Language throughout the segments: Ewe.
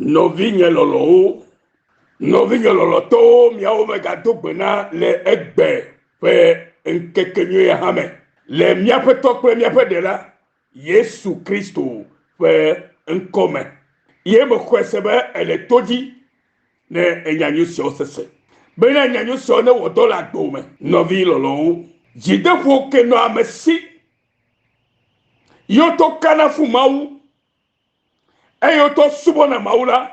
Nɔvinye lɔlɔ̃wo, nɔvinye lɔlɔ̃tɔwo, miawo megado gbe na le egbe ƒe ŋkekenyuie hã me le míaƒe Tɔ kple míaƒe Ɖela Yesu Kristo ƒe ŋkɔ me. Ye mexɔe se be èle to dzi ne enya nyui siawo sese. Bena nya nyui siawo newɔ dɔ le agbewò me. Nɔvi lɔlɔ̃wo, dzideƒo ke nɔ ame si ye wotɔ kana fu Mawu eye wotɔ subɔna Mawu la,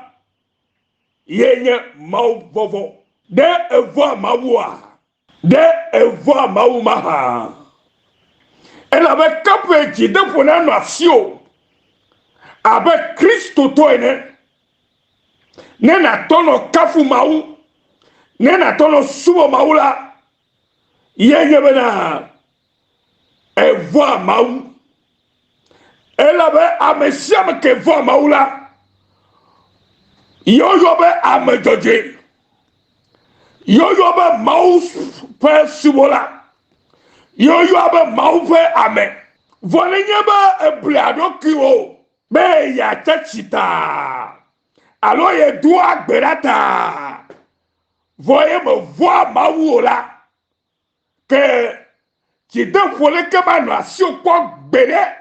ye nye Mawu vɔvɔ̃. Ɖe èvɔ̃a Mawua? Ɖe èvɔ̃a Mawu mahã? Elabe kaƒe dzideƒo nanɔ asiwò abe Kristotɔ ene, ne nàtɔ nɔ kafu Mawu, ne nàtɔ nɔ subɔ Mawu la, ye nye bena evɔ̃a Mawu. Elabe ame sia ame ke vɔ̃a Mawu la, yewoyɔ be ame dzɔdzɔe. Yewoyɔ be Mawu ƒe subɔla. Yewoyɔ be Mawu ƒe ame. Vɔ nenye be eblea ɖokuiwò be yeatse tsi taa alo yedoa gbe ɖa taa, vɔ ye mevɔ̃a Mawu o la, Ke dzideƒo leke manɔ asiwò kpɔ gbeɖe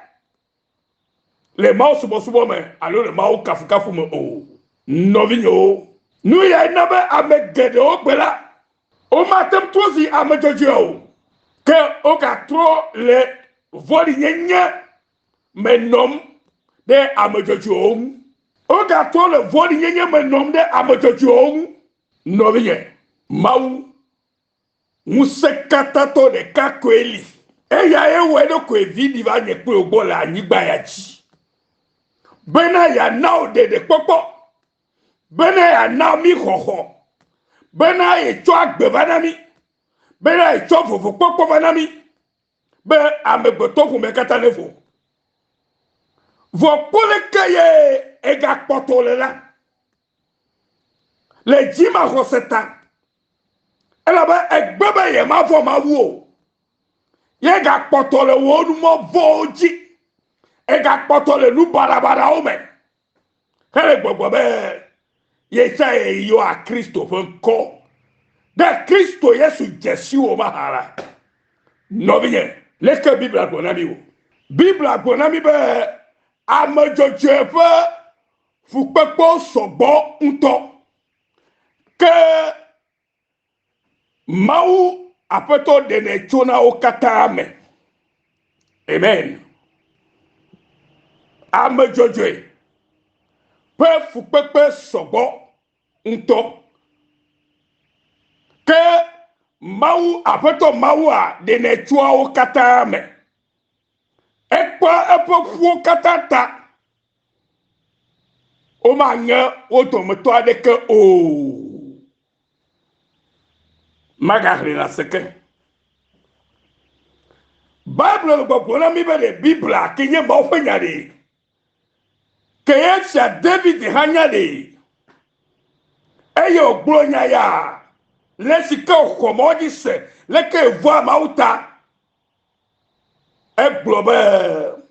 le Mawu subɔsubɔ me alo le Mawu kafukafu me o. Nɔvinyewo, nu yae na be ame geɖewo gbe la, womate ŋu trɔ zi ame dzɔdzɔe o, ke wogatrɔ le vɔ̃ɖinyenye me nɔm ɖe ame dzɔdzɔewo ŋu. Wogatrɔ le vɔ̃ɖinyenye me nɔm ɖe ame dzɔdzɔewo ŋu. Nɔvinye, Mawu Ŋusẽkatãtɔ ɖeka koe li. Eyae wɔ eɖokui vi ɖi va nye kple wò gbɔ le anyigba ya dzi, bena yeana wò ɖeɖekpɔkpɔ, bena yeana mí xɔxɔ, bena yetsɔ agbe va na mí, bena yetsɔ vovokpɔkpɔ va na mí, be amegbetɔ ƒomea katã nevo. Vɔ kpɔ leke ye egakpɔtɔ le la, le dzimaxɔse ta, elabe egbe be yemavɔ̃ Mawu o. Ye gakpɔtɔ le wò numɔ vɔ̃wo dzi. Egakpɔtɔ le nu baɖabaɖawo me hele gbɔgblɔ be yetsã yeyɔa Kristo ƒe ŋkɔ. Ɖe Kristo Yesu dze si wò mahã la, nɔvinye, leke Biblia gblɔ na mí o? Biblia gblɔ na mí be ame dzɔdzɔe ƒe Fukpekpewo sɔgbɔ ŋutɔ. Ke Mawu Aƒetɔ ɖenɛ tsona wo katã me. Amen. Ame dzɔdzɔe ƒe fukpekpe sɔgbɔ ŋutɔ. Ke Mawu Aƒetɔ Mawua ɖenɛ tsoa wo katã me. Ekpɔa eƒe ƒuwo katã ta. Womaŋe wo dometɔ aɖeke o. Magaxlẽe nàse ke. Bible le gbɔgblɔm na mí be ɖe Biblia ke nye Mawu ƒe nya ɖe. Ke ye Fia David hã nya ɖe. Eye wògblɔ nya ya le esi ke wòxɔ Mawu dzi se leke wòvɔ̃a Mawu ta. Egblɔ be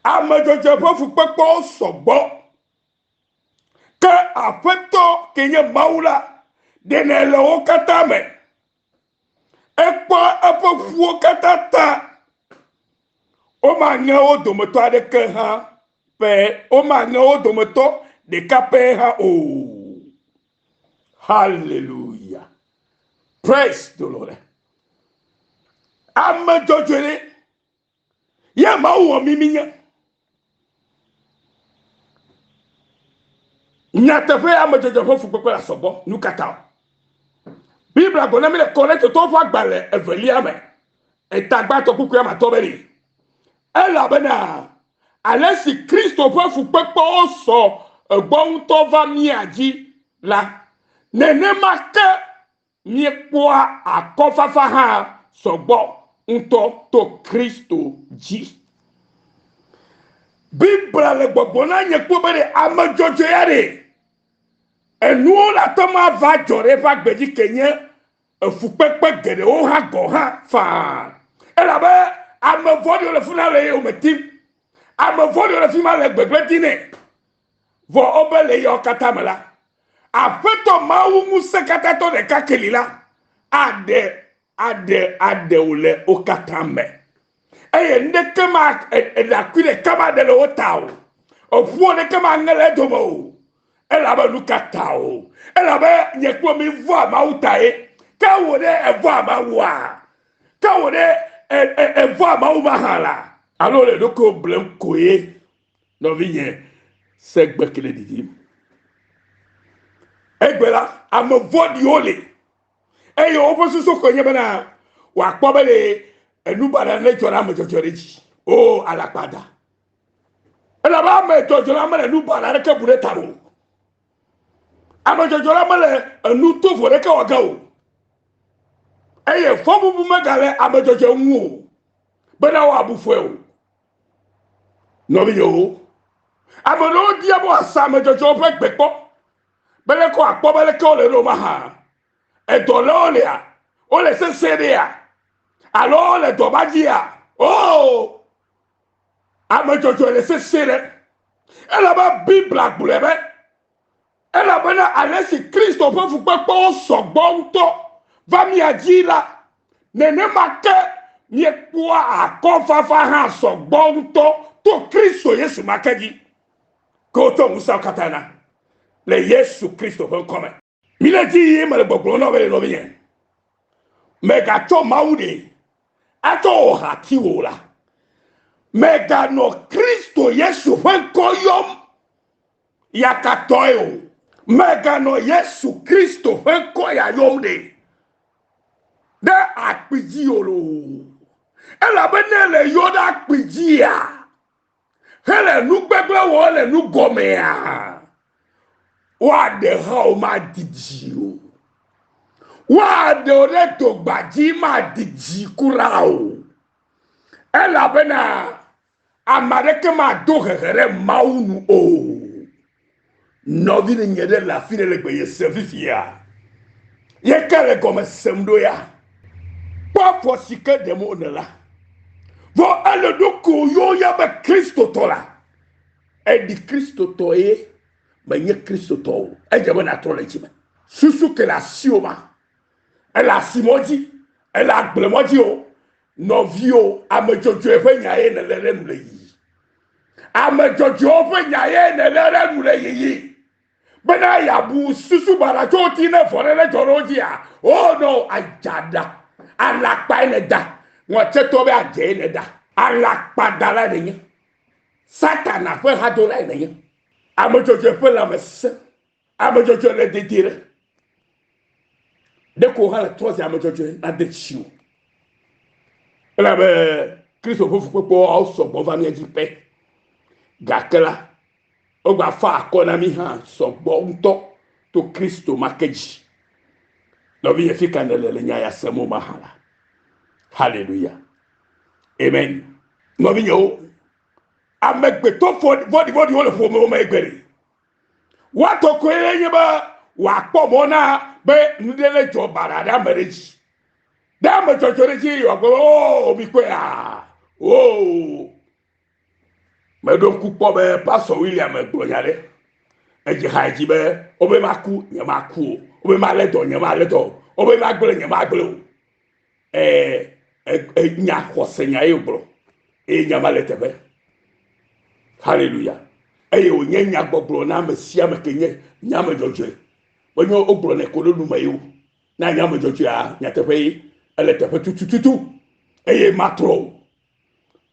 Ame dzɔdzɔe ƒe fukpekpewo sɔ gbɔ, ke Aƒetɔ ke nye Mawu la ɖenɛ le wo katã me. Ekpɔa eƒe ƒuwo katã ta. Womaŋe wo dometɔ aɖeke hã pɛ, womaŋe wo dometɔ ɖeka pɛ hã o. Hallelujah. Praise the Lord. Ame dzɔdzɔe ɖe Ye Mawu wɔ mí mínye. Nyateƒe ame dzɔdzɔe ƒe fukpekpe la sɔgbɔ. Nu ka ta? Biblia gblɔ na mí le Korintotɔwo ƒe agbalẽ evelia me, eta gbãtɔ kpukpui ame atɔ̃ be ɖi. Elabena ale si Kristo ƒe fukpekpewo sɔ egbɔ ŋutɔ va mía dzi la, nenema ke Míekpɔa akɔfafa hã sɔ gbɔ ŋutɔ to Kristo dzi. Biblia le gbɔgblɔm na nye kpɔ be ɖe ame dzɔdzɔe ya ɖe enuwo ate ŋu ava dzɔ ɖe eƒe agbe dzi ke nye efukpekpe geɖewo hã gɔ̃ hã faa. Elabe ame vɔ̃ɖiwo le fi ma le eyome tim. Ame vɔ̃ɖiwo le fi ma le gbegblẽ dim nɛ. Vɔ wobe le yawo katã me la, Aƒetɔ Mawu Ŋusẽkatãtɔ ɖeka ke li la, aɖe, aɖe, aɖe wò le wo katã me. Eye nuɖeke ma, eɖakui ɖeka maɖe le wo ta o. Eƒu ɖeke maŋe le edome o. Elabe nu ka ta o? Elabe nye kple mi vɔ̃a Mawu ta ye. Ke wò ɖe èvɔ̃a Mawua? Ke wò ɖe èvɔ̃a Mawu mahã la? Alo le ɖokuiwò blem koe? Nɔvinye, se gbe ke le ɖiɖim. Egbe la, ame vɔ̃ɖiwo li eye woƒe susu koe nye bena wòakpɔ be le enu baɖa ne dzɔ ɖe ame dzɔdzɔe ɖe dzi. O, alakpa da. Elabe ame dzɔdzɔe la mele nu baɖa aɖeke bu ɖe ta o. Ame dzɔdzɔe la mele enu tovo ɖeke wɔ ge o. Eye fɔbubu megale ame dzɔdzɔe ŋu o bena woabu fɔe o. Nɔvinyewo, ame ɖewo dia be woase ame dzɔdzɔewo ƒe gbe kpɔ be leke woakpɔ be leke wole ɖo mahã. Edɔ le wo lia? Wole sesẽ ɖea? Alo wole dɔ ba dzia? Oo, ame dzɔdzɔe le sesẽ ɖe. Elabe Biblia gblɔe be Elabena ale si Kristo ƒe fukpekpewo sɔ gbɔ ŋutɔ va mia dzi la, nenema ke miekpɔa akɔfafa hã sɔ gbɔ ŋutɔ to Kristo Yesu ma ke dzi. Ke wotsɔ ŋusẽwo katã na le Yesu Kristo ƒe ŋkɔ me. Mile dzi yim mele gbɔgblɔm na wo be nɔvinye, mègatsɔ Mawu ɖe atsɔ wò hatiwò la. Mèganɔ Kristo Yesu ƒe ŋkɔ yɔm yakatɔe o. Mèganɔ Yesu Kristo ƒe ŋkɔ ya yɔm ɖe ɖe akpi dzi o loo. Elabe ne le yɔ ɖe akpi dzia, hele nu gbegblẽ wɔm le nu gɔmea, woaɖe hã wo madidi o. Woaɖe wo ɖe dogba dzi madidi kura o. Elabena Ame aɖeke mado hehe ɖe Mawu nu o. Nɔvi nye ɖe le afi ɖe le gbe ye sem fifia. Ye ke le gɔme sem ɖo ya. Kpɔ afɔ si ke ɖem wone la. Vɔ ele ɖokuiwò yɔ ya be Kristotɔ la. Eɖi Kristotɔ ye menye Kristotɔ o. Edze be nàtrɔ le dzi me. Susu ke le asiwò ma. Ele asimɔ dzi, ele agblemɔ dzi o. Nɔviwo, ame dzɔdzɔe ƒe nya ye nèlé ɖe nu le yiyi. Ame dzɔdzɔewo ƒe nya ye nèlé ɖe nu le yiyi. Bena yeabu susu baɖa tso wo ti ne vɔ̃ ɖe ne dzɔ ɖe wo dzia, oh no, adza ɖa. Alakpae nèda. Ŋɔtsetɔ be adzee nèda. Alakpadalae nènye. Satana ƒe hadolae nènye. Ame dzɔdzɔe ƒe lãme sẽ. Ame dzɔdzɔe le dedie ɖe. Ɖeko hã le trɔ zi ame dzɔdzɔe nade tsi o. Elabe Kristo ƒe fukpekpewo sɔgbɔ va mía dzi pɛ. Gake la, wogbafa akɔ na mí hã sɔgbɔ ŋutɔ to Kristo ma ke dzi. Nɔvinye, fi ka nèle le nya ya sem o mahã la? Haleluya. Amen. Nɔvinyewo, amegbetɔ vɔ̃ɖivɔ̃ɖiwo le ƒomewo me egbe ɖe. Woatɔ koe nye be wòakpɔ mɔ na be nu ɖe ne dzɔ baɖa ɖe ame ɖe dzi. Ɖe ame dzɔdzɔ ɖe dzi wòagblɔ be oo mi kpɔea oo. Meɖo ŋku kpɔ be Pastor William gblɔ nya ɖe. Edze xa dzi be wobe maku nye maku o, wobe malé dɔ nye malé dɔ o, wobe magblẽ nye magblẽ o. Ɛɛ nya xɔse nya ye wògblɔ eye nya ma le teƒe. Haleluya. Eye wònye nyagbɔgblɔ na ame sia ame ke nye nye ame dzɔdzɔe. Menye wogblɔnɛ ko ɖe nu me ye o. Na nye ame dzɔdzɔea nyateƒe ye ele teƒe tutututu eye matrɔ o.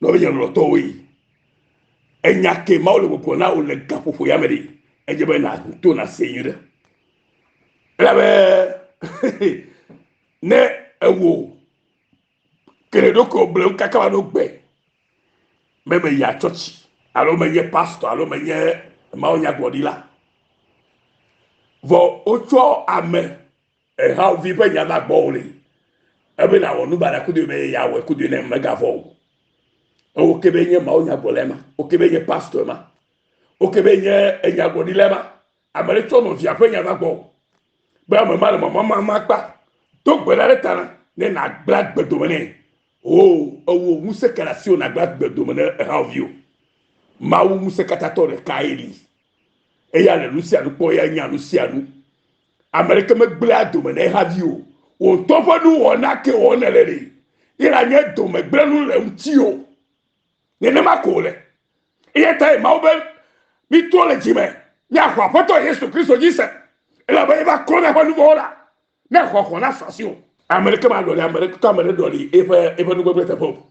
Nɔvinye lɔlɔ̃tɔwoe, enya ke Mawu le gbɔgblɔ na wò le gaƒoƒo ya me ɖe, edze be nàto nàse nyuie ɖe. Elabe ne ewò kele ɖokuiwò blem kaka va ɖo gbe be meyia tsɔtsi alo menye pastor alo menye mawunyagblɔɖila vɔ wotsɔ ame ehawòvi ƒe nya va gbɔwò le ebe nàwɔ nu baɖa kudoe be yeawɔe kudoe ne megavɔ o. Ewo ke be nye mawunyagblɔla ma, wo ke be nye pastor ma, wo ke be nye enyagblɔɖila ma. Ame ɖe tsɔ nɔvia ƒe nya va gbɔwò be ame ma le mamamama kpa do gbe ɖa ɖe ta na ne nàgblẽ agbe dome nɛ. Oo, ewò ŋusẽ ke le asiwò nàgblẽ agbe dome ne ehawòvi o. Mawu ŋusẽkatãtɔ ɖekae li. Eya le nu sia nu kpɔ, eya nya nu sia nu. Ame ɖeke megblẽa dome na ehavi o. Wò ŋutɔ ƒe nuwɔna ke wɔm nèle ɖi. Ye la nye domegblẽnu le ŋutiwò. Nenema ko wòle. Eya tae Mawu be mitrɔ le dzi me, miaxɔ Aƒetɔ Yesu Kristo dzi se, elabe eva klɔ miaƒe nu vɔ̃wo ɖa, ne xɔxɔ nasu asiwò. Ame ɖeke maɖɔli ame ɖeke to ame ɖe ɖɔli eƒe eƒe nugbegblẽ teƒe o.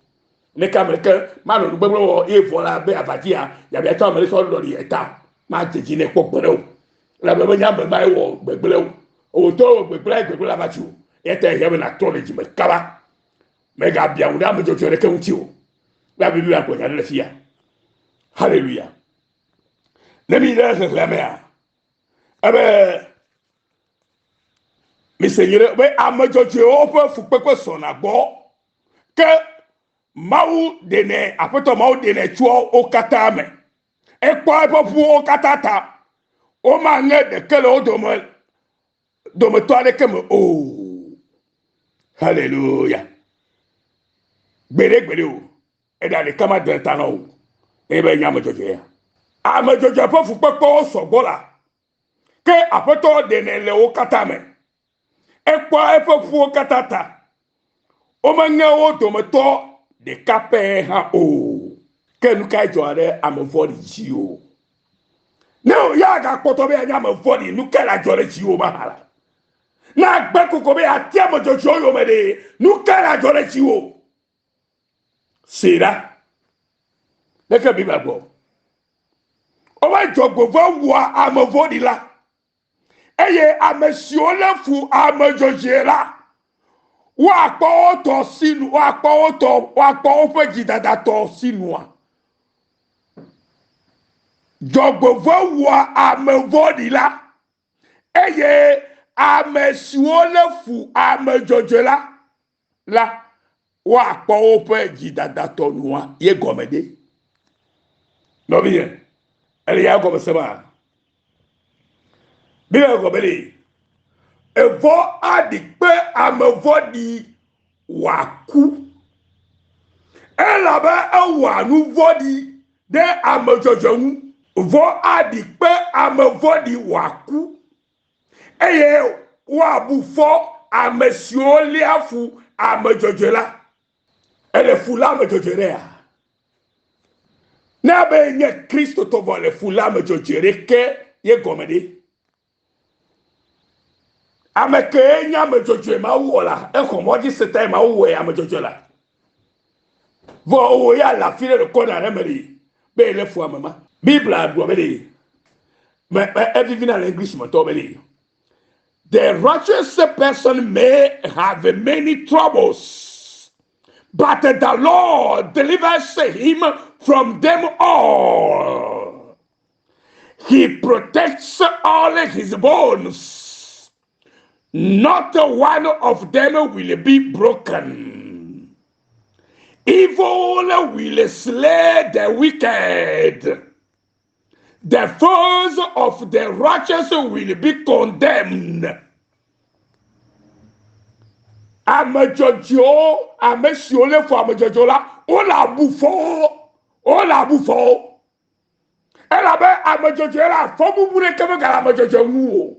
Neke ame ɖeke manɔ nugbegblẽ wɔ ye vɔ la be ava dzia, yabia tsɔ ame ɖe tsɔ ɖɔli eta. Madze dzi nɛ kpɔ gbeɖe o. Elabe menye ame mae wɔ gbegblẽ o. Wò ŋutɔ wɔ gbegblẽ, gbegblẽ la va dziwò. Eya ta ehiã be nàtrɔ le dzi me kaba. Mègabia ŋu ɖe ame dzɔdzɔe ɖeke ŋuti o. La Biblia gblɔ nya ɖe le fia. Haleluya. Ne mi ɖe xexlẽa mea, ebe mise nyuie be ame dzɔdzɔewo ƒe fukpekpe sɔna gbɔ ke Mawu ɖenɛ, Aƒetɔ Mawu ɖenɛ tsoa wo katã me. Ekpɔa eƒe ƒuwo katã ta. Womaŋe ɖeke le wo dome dometɔ aɖeke me o. Haleluya. Gbeɖe gbeɖe o. Eɖa ɖeka ma de ta na o. Eye be nye ame dzɔdzɔea. Ame dzɔdzɔe ƒe fukpekpewo sɔgbɔ la, ke Aƒetɔ ɖenɛ le wo katã me. Ekpɔa eƒe ƒuwo katã ta. Womeŋe wo dometɔ ɖeka pɛ hã o. Ke nu kae dzɔa ɖe ame vɔ̃ɖi dzi o? Ne wò ya gakpɔtɔ be yeanye ame vɔ̃ɖi, nu kae le adzɔ ɖe dziwò mahã la? Ne agbe koko be yeati ame dzɔdzɔewo yome ɖe, nu kae le adzɔ ɖe dziwò? See ɖa. Leke Biblia gblɔ? Woƒe dzɔgbevɔ̃e wua ame vɔ̃ɖi la. Eye ame siwo lé fu ame dzɔdzɔe la, woakpɔ wo tɔ sinu, woakpɔ wo tɔ, woakpɔ woƒe dzidada tɔ sinua. Dzɔgbevɔ̃e wua ame vɔ̃ɖi la, eye ame siwo lé fu ame dzɔdzɔe la la, woakpɔ woƒe dzidada tɔ nua. Ye gɔme ɖe? Nɔvinye, ele ya gɔme sema? Biblia gɔme ɖe? Evɔ aɖi kpe ame vɔ̃ɖi wòaku. Elabe ewɔa nu vɔ̃ɖi ɖe ame dzɔdzɔe ŋu. Vɔ aɖi kpe ame vɔ̃ɖi wòaku. Eye woabu fɔ ame siwo léa fu ame dzɔdzɔe la. Ele fu la ame dzɔdzɔe ɖea? Ne abe nye Kristotɔ vɔ le fu la ame dzɔdzɔe ɖe ke ye gɔme ɖe? Ame kee nye ame dzɔdzɔe Mawu wɔ la, exɔ mɔ dzi se tae Mawu wɔe ame dzɔdzɔe la. Vɔ wò ya le afi ɖe le kɔna ɖe me ɖe be yele fu ame ma. Biblia gblɔ be ɖe me evivina le English me tɔ be ɖe The righteous person may have many troubles, but the Lord delivers him from them all. He protects all his bones. Not one of them will be broken. Evil will slay the wicked. The foes of the righteous will be condemned. Ame dzɔdzɔewo, ame siwo lé fu ame dzɔdzɔewo la, wole abu fɔ wo. Wole abu fɔ wo. Elabe ame dzɔdzɔe la, fɔbubu ɖeke megale ame dzɔdzɔe ŋu o.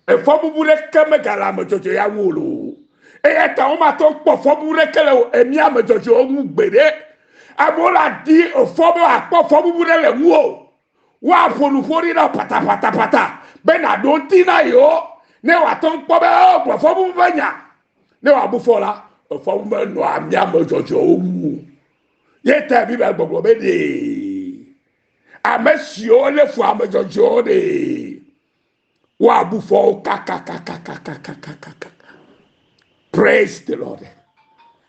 Efɔbubu ɖeke megale ame dzɔdzɔe ya ŋu o loo. Eya ta womate ŋu kpɔ fɔbubu ɖeke le emía ame dzɔdzɔewo ŋu gbeɖe. Amewo la di efɔ be woakpɔ fɔbubu ɖe le ŋu o. Woaƒo nu ƒo ɖi na patapatapata be nàɖo ŋuti na yewo ne woate ŋu kpɔ be gblɔ fɔbubu ƒe nya. Ne woabu fɔ la, efɔbubu menɔa mía ame dzɔdzɔewo ŋu o. Ye ta Biblia gbɔgblɔ be ɖee ame siwo lé fu ame dzɔdzɔewo ɖee woabu fɔ wo kakakakakakakaka. Praise the Lord.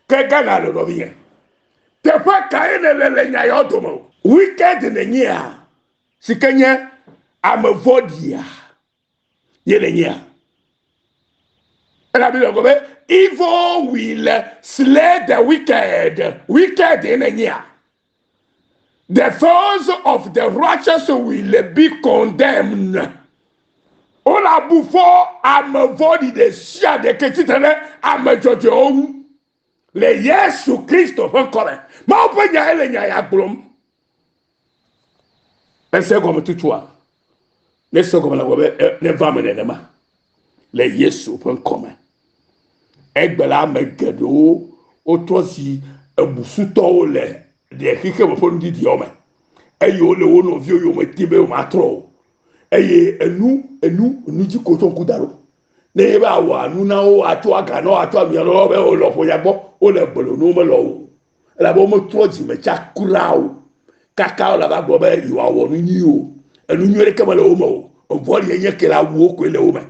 Ke Ghana le nɔvinye. Teƒe kae nèle le nya yawo dome o? Wicked nènyea si ke nye ame vɔ̃ɖia ye nènyea? Elabe Biblia gblɔ be evil will slay the wicked. Wicked ye nènyea? The foes of the righteous will be condemned. Wole abu fɔ ame vɔ̃ɖi ɖe sia ɖe ke tsitre ɖe ame dzɔdzɔewo ŋu le Yesu Kristo ƒe ŋkɔ me. Mawu ƒe nyae le nya ya gblɔm. Ese gɔme tutua? Ne se gɔme la gblɔ be neva eme nenema le Yesu ƒe ŋkɔ me. Egbe la ame geɖewo wotrɔ zi ebusutɔwo le ɖe xexeme ƒe nudidiawo me eye wole wo nɔviwo yome tim be womatrɔ o. Eye enu enu enu dzi ko wotsɔ ŋku da ɖo. Ne ye be awɔ nu na wo atsɔ aga na wo atsɔ amia na wo be wolɔ ƒo nya gbɔ wole blo nu womelɔ o. Elabe wometrɔ dzime tsa kura o. Kaka wole va gblɔ be yewoawɔ nu nyui o. Enu nyui ɖeke mele wo me o. Evɔ̃ɖi enye ke la wu wo koe le wo me.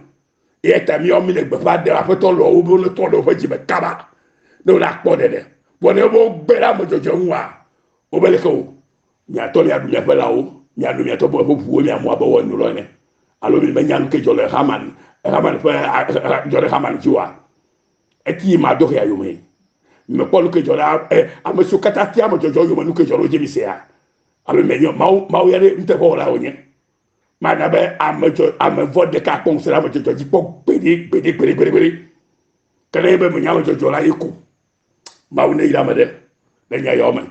Eya ta míawo míle gbeƒã ɖem Aƒetɔ lɔ̃ wo be wonetrɔ ɖe woƒe dzime kaba ne wole akpɔ ɖeɖe. Vɔ ne wogbe ɖe ame dzɔdzɔe ŋua, wobe leke o? Miatɔ miaɖu miaƒe lãwo, miano mia tɔgbuiwo ƒe ʋuwo, miamu abe wain nolɔ ene. Alo mi menya nu ke dzɔ le Haman, Haman ƒe dzɔ ɖe Haman dzi oa? Eti Mardoxea yome. Mekpɔ nu ke dzɔ ɖe ame siwo katã tia ame dzɔdzɔ yome nu ke dzɔ ɖe wo dzi mi sea? Alo menye Mawu, Mawu ya ɖe nuteƒewɔla wònye. Mana be ame dzɔ, ame vɔ̃ ɖeka akpɔ ŋusẽ ɖe ame dzɔdzɔ dzi kpɔ gbeɖe, gbeɖe, gbeɖe, gbeɖe, gbeɖe. Ke ne be menye ame dzɔdzɔ la ye ku. Mawu ne yra ame ɖe le nya yawo me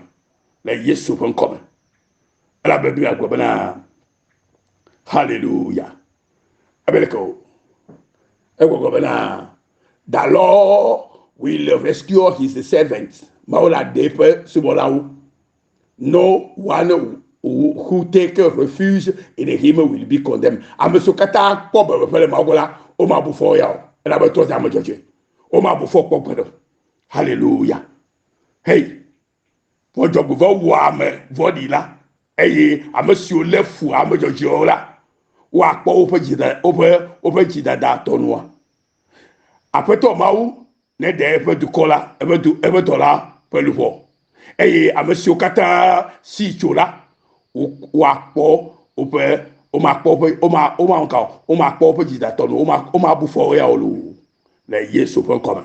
le Yesu ƒe ŋkɔ me. Elabe Biblia gblɔ bena Hallelujah. Ebe leke o. Egbɔgblɔ bena The Lord will rescue his servants. Mawu la ɖe eƒe subɔlawo. No one who take refuge in him will be condemned. Ame siwo katã kpɔ bebeƒe le Mawu gbɔ la, womabu fɔ ya o. Elabe trɔ zi ame dzɔdzɔe. Womabu fɔ kpɔ gbeɖe o. Hallelujah. Hey, vɔ dzɔgbevɔ wua ame vɔ̃ɖi la, eye ame siwo lé fu ame dzɔdzɔewo la, woakpɔ woƒe dzida, woƒe, woƒe dzidada tɔnua. Aƒetɔ Mawu neɖe eƒe dukɔ la, eƒe du, eƒe dɔla ƒe luʋɔ, eye ame siwo katã si tso la, woakpɔ woƒe, womakpɔ woƒe, woma, woma ka o, womakpɔ woƒe dzidatɔ nu, woma, womabu fɔ wo ya o loo, le Yesu ƒe ŋkɔ me.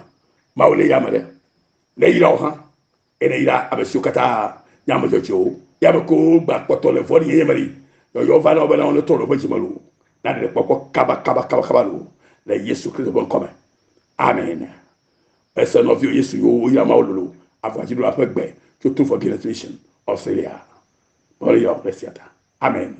Mawu ne yra ame ɖe, ne yra wo hã, eye ne yra ame siwo katã nye ame dzɔdzɔewo, ye ame kewo gba kpɔtɔ le vɔ̃ɖinyenye me ɖi, yɔyɔ va na wo bena wonetrɔ ɖe woƒe dzime loo, na ɖeɖekpɔkpɔ kaba kaba kaba kaba loo, le Yesu Kristo ƒe ŋkɔ me. Amen. Ese nɔviwo Yesu yiwo woyra Mawu lolo avɔadziɖula ƒe gbe tso Truth for Guinness Mission, Australia. Mawu ne yra wò ƒe sia ta. Amen.